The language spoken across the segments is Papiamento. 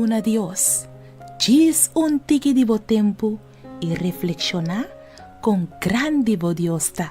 Duna Dios djis un tiki di bo tempu i reflekshoná kon grandi bo Dios ta.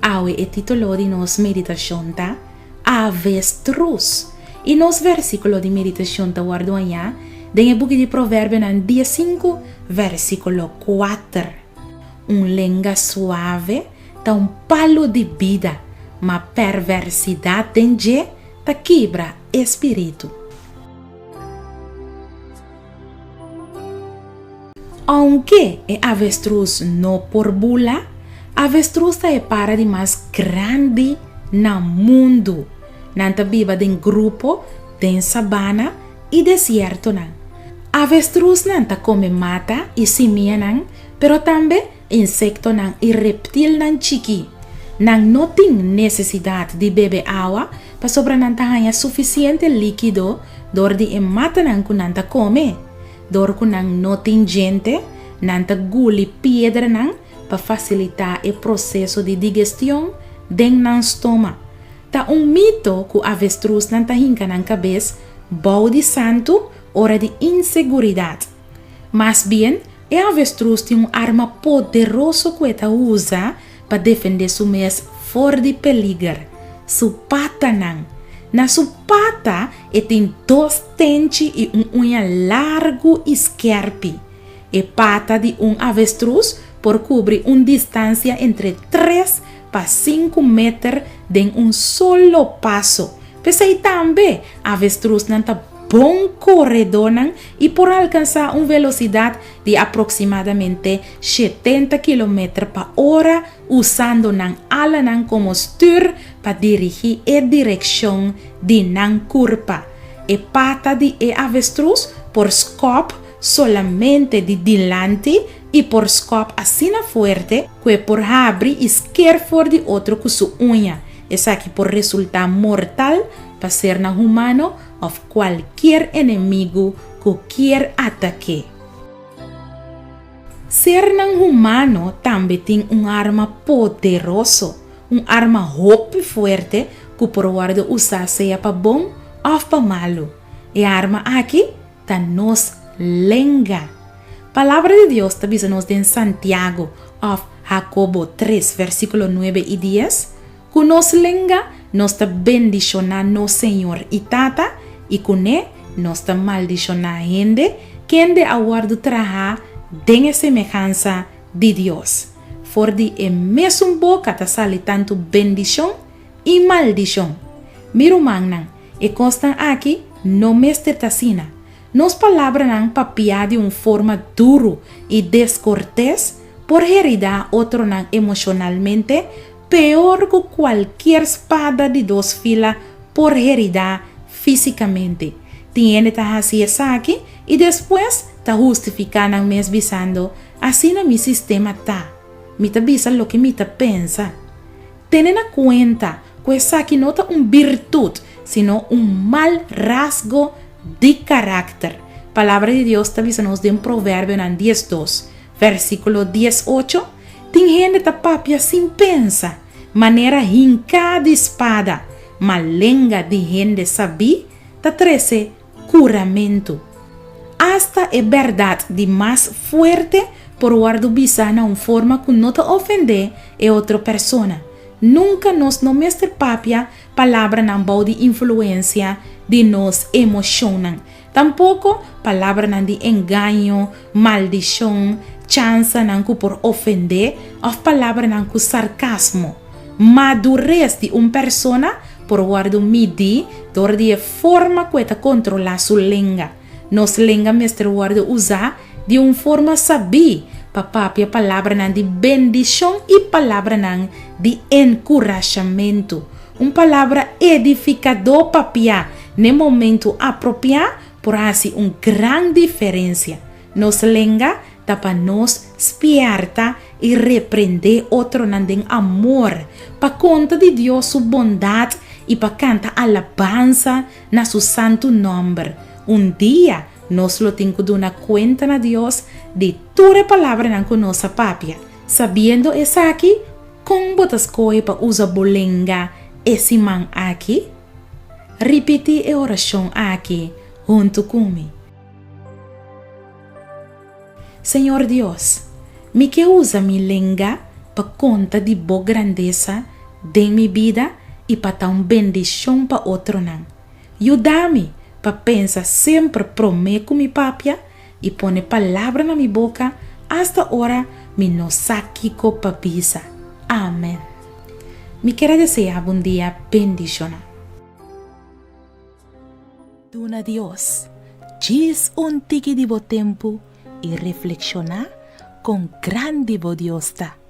Awe e título di nos meditashon ta Avestruz i nos versíkulo di meditashon ta wòrdu hañá den e buki di Proverbionan diesinku versíkulo kuater. Un lenga suave ta un palu di bida, ma pèrvèrsidat den dje ta kibra e spiritu. Ounke e avestruz no por bula, avestruz ta e para di mas grandi na mundu. Nan ta biba den grupo den sabana i desiertonan. Avestruznan ta kome mata i simianan, pero tambe Insektonan i reptilnan chikí. Nan no tin nesesidat di bebe awa pasobra nan ta haña sufisiente líkido dor di e matanan ku nan ta kome. Dor ku nan no tin djente, nan ta guli piedranan pa fasilitá e proseso di digestion den nan stoma. Ta un mito ku avestrusnan ta hinka nan kabes bou di santu ora di inseguridat. Mas bien, e avestruz tin un arma poderoso ku e ta usa pa defendé su mes for di peliger, su patanan. Na su pata e tin dos tenchi i un uña largu i skèrpi. E pata di un avestruz por kubri un distansia entre tres pa sinku meter den un solo paso. P'esei tambe avestruznan ta bon koredónan i por alkansá un velosidat di aproksimadamente shetenta kilometer pa ora usando nan alanan komo stür pa dirigí e direkshon di nan kurpa. E pata di e avestruz por skòp solamente di dilanti i por skòp asina fuerte ku e por habri i sker for di otro ku su uña. Esaki por resultá mortal pa sernan humano òf kualkier enemigu ku kier atak'é. Sernan humano tambe tin un arma poderoso, un arma hopi fuerte ku por wòrdu usá sea pa bon òf pa malu. E arma aki ta nos lenga. Palabra di Dios ta bisa nos den Santiago òf Hakobo tres versíkulo nuebe i dies, Ku nos lenga nos ta bendishoná nos Señor i Tata, i kuné nos ta maldishoná hende kende a wòrdu trahá den e semehansa di Dios. For di e mesun boka ta sali tantu bendishon i maldishon. Mi rumannan, e kosnan aki no mester ta asina. Nos palabranan papiá di un forma duru i deskortes por heridá otronan emoshonalmente Peor ku kualkier spada di dos fila por heridá físikamente. Tin hende ta hasi esaki i despues ta hustifiká nan mes bisando, Asina mi sistema ta. Mi ta bisa loke mi ta pensa. Tene na kuenta ku esaki no ta un birtut, sino un mal rasgo di karakter. Palabra di Dios ta bisa nos den Proverbionan diesdos, versíkulo diesocho, Tin hende ta papia sin pensa, manera hinká di spada, ma lenga di hende sabí ta trese kuramentu. Asta e bèrdat di mas fuerte por wòrdu bisá na un forma ku no ta ofendé e otro persona. Nunka nos no mester papia palabranan bou di influensia di nos emoshonnan. Tampoko palabranan di engaño, maldishon, chansanan ku por ofendé òf palabranan ku sarkasmo. Madures di un persona por wòrdu midí dor di e forma ku e ta kontrolá su lenga. Nos lenga mester wòrdu usá di un forma sabí pa papia palabranan di bendishon i palabranan di enkurashamentu. Un palabra edifikadó papiá N'e momentu apropiá por hasi un gran diferensia. Nos lenga ta pa nos spièrta i reprendé otronan den amor, pa konta di Dios su bondat i pa kanta alabansa na su santu nòmber. Un dia. Nos lo tin ku duna kuenta na Dios di tur e palabranan ku nos a papia. Sabiendo esaki, kon bo ta skohe pa usa bo lenga e siman aki? Ripití e orashon aki huntu ku mi. Señor Dios, mi ke usa mi lenga pa konta di bo grandesa den mi bida i pa ta un bendishon pa otronan. Yuda mi pa pensa semper promé ku mi papia i pone palabra na mi boka asta ora mi no sa kiko pa bisa. Amen. Mi kier a deseá bo un dia bendishoná. Duna Dios djis un tiki di bo tempu i reflekshoná kon grandi bo Dios ta.